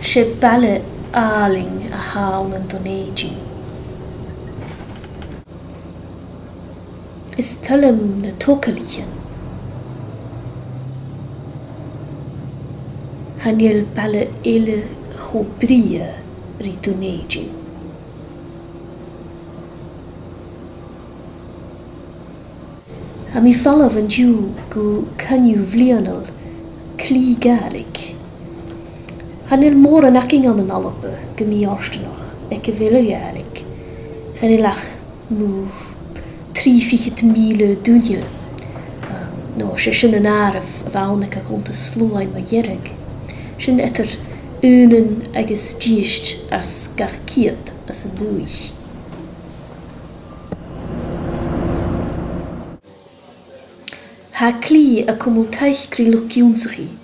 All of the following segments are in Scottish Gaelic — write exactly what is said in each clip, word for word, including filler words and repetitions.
'S e baile àlainn a th' ann an Dùn Èideann. Is toil leam na togalaichean. Chan eil baile eile cho brèagha ri Dùn Èideann. Tha mi a' falbh an-diugh gu coinneamh bhliadhnail Cliù Gàidhlig. Chan eil mòran againn ann an Alba gu mì-fhortanach aig a bheil a' Ghàidhlig. Chan eil ach mu trì fichead mìle duine, um, no 's e sin an àireamh a bh' ann aig a' chunntas-sluaigh mu dheireadh. Sin eadar aonan agus dithis às gach ceud às an dùthaich. Tha Cliù a' cumail taic ri luchd-ionnsachaidh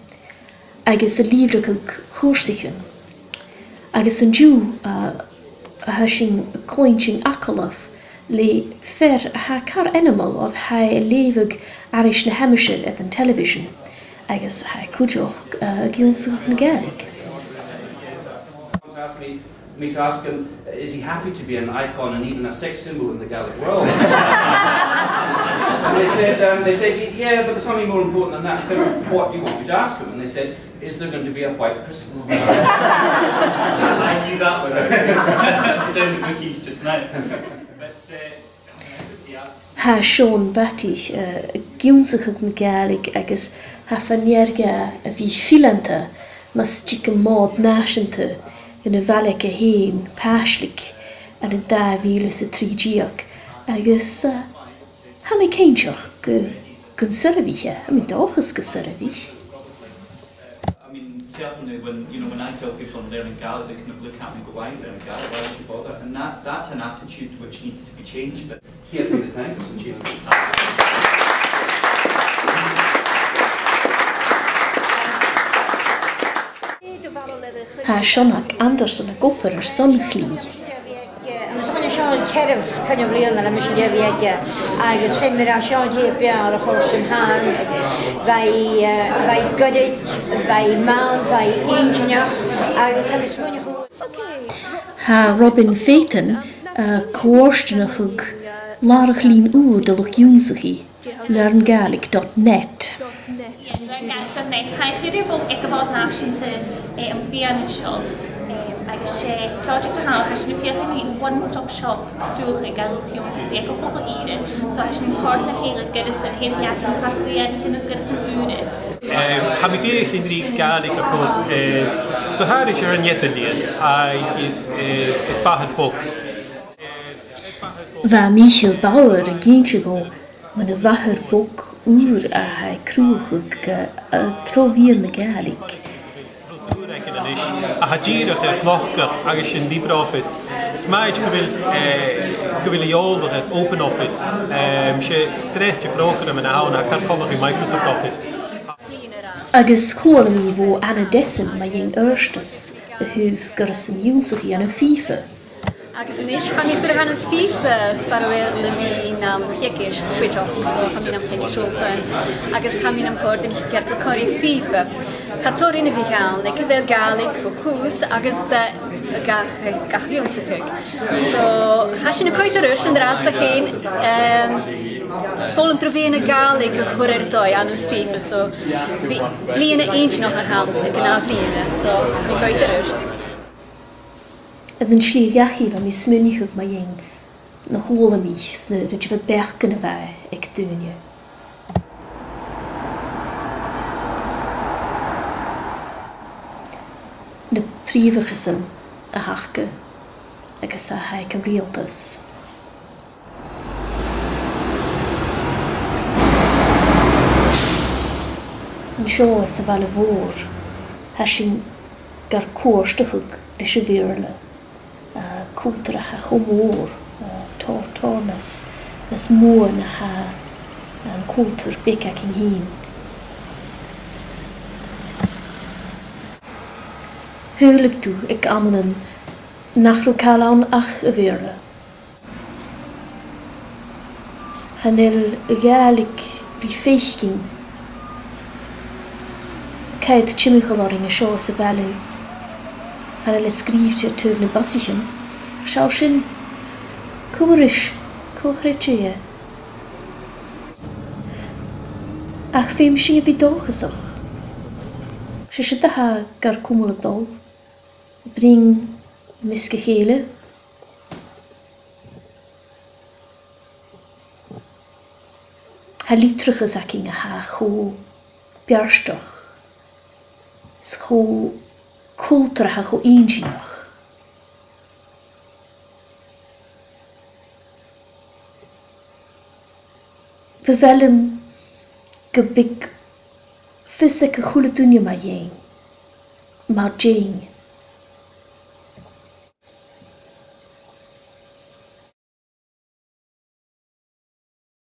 agus a' lìbhrigeadh chùrsaichean. Agus an-diugh, uh, tha sinn a' cluinntinn agallamh le fear a tha car ainmeil oir tha e a' leughadh aithris na h-aimsir air an telebhisean agus tha e cuideachd, uh, ag ionnsachadh na Gàidhlig. Me to ask him, is he happy to be an icon and even a sex symbol in the Gaelic world? And they said, um, they said, "Yeah, but there's something more important than that." I said, "What do you want me to ask him?" And they said, "Is there going to be a white Christmas?" I knew that one. Down the bookies just now. But, uh, Tha Sean Batty, eh, ag ionnsachadh na Gàidhlig agus tha e fo neart a bhith fileanta mus tig am Mòd Nàiseanta dhan a' bhaile aige fhèin, Pàislig, ann an dà mhìle 's a trì deug, agus, eh, tha mi cinnteach gu, gun soirbhich e, tha mi an dòchas gun soirbhich. I mean, certainly when, you know, when I tell people I'm learning Gaelic, they kind of look at me and go, "Why are you learning Gaelic? Why would you bother?" And that, that's an attitude which needs to be changed, but here for the time, so cheers. Tha Seonag Anderson ag obair airson Cliù. Agus bha mi an seo ceithir, ceithir bliadhna le mise an-diugh, agus feumaidh mi ràdh, seo an tè as fheàrr a chòrd rium fhathast. Bha i, eh, bha i goirid, bha i math, bha i inntinneach, agus tha mi a' smaoineachadh. Tha Robin Fayton, eh, a' co-fhortanachadh làrach-lìn ùr do luchd-ionnsachaidh, learn gaelic dot net. Learn gaelic dot net. Tha e a' cur air bhog aig a' Mhòd Nàiseanta, eh, am bliadhna seo, eh, agus 's e pròiseact a th' ann, tha sinn a' feuchainn ri one-stop shop a chruthachadh do luchd-ionnsachaidh aig a h-uile ìre. So tha sinn a' còrdadh ri chèile goireasan a tha air a bhith againn fad bliadhnaichean is goireasan ùra. Eh, tha mi a' feuchainn ri Gàidhlig a chur, eh, gu h-àraidh air an eadar-lìon agus, eh, air bathair bhog. Bha Michael Bauer ag innse dhomh mun a' bhathair bhog ùr a tha e a' cruthachadh, eh, tro mheadhan na Gàidhlig. Rud ùr againn a-nis, a tha dìreach air nochdadh agus 's e sin LibreOffice. 'S mathaid gu bheil, eh, gu bheil e eòlach air OpenOffice, em, 's e sreath de phrògraman a th' ann a tha car coltach ri Microsoft Office. Agus chuala mi bho Anna Desson mu dheidhinn adhartas a thaobh goireasan ionnsachaidh ann am FIFA. Agus a-nis, tha mi a' fuireach ann am FIFA far a bheil mi nam theagasg cuideachd, so tha mi nam theagasg open, agus tha mi nam chòrdadh ri cearcall còmhla ri FIFA. Tha tòrr inbhich ann aig a bheil Gàidhlig fo chùis agus, eh, gach, gach ionnsachadh. So, tha sinn a' coimhead air adhart an-dràsta fhèin, em, 's toil leam tro mheadhan na Gàidhlig a chur air dòigh ann am FIFA, so bidh bliadhna inntinneach a th' ann aig an ath bhliadhna, so tha mi a' coimhead air adhart. Air an t-slighe dhachaigh bha mi a' smaoineachadh mu dheidhinn na chuala mi 's na rudan a bha beachdan a bha aig daoine. Na prìomhachasan a th' aca agus a th' aig an riaghaltas. An seo sa bhaile mhòr, tha sinn gar cuairteachadh leis a' Bheurla, eh, cultar a tha cho mòr, eh, tòrr, tòrr nas, nas motha na tha, eh, an cultar beag againn fhìn. Shaoileadh tu aig amannan nach robh càil ann ach a' Bheurla. Chan eil a' Ghàidhlig ri faicinn. Càit timcheall oirnn an seo sa bhaile, Tha e le sgrìobhte air taobh nam bosaichean. Seall sin. Cùm a-rithist, cò chreideadh e? Ach feumaidh sinn a bhith dòchasach. 'S e siud a tha gar cumail a' dol. A' bruidhinn am measg a chèile. Tha litreachas againn a tha cho beartach, is cho cultarach, cho inntinneach. Bu mhath leam gum biodh fios aig a h-uile duine mu dheidhinn, mar deidhinn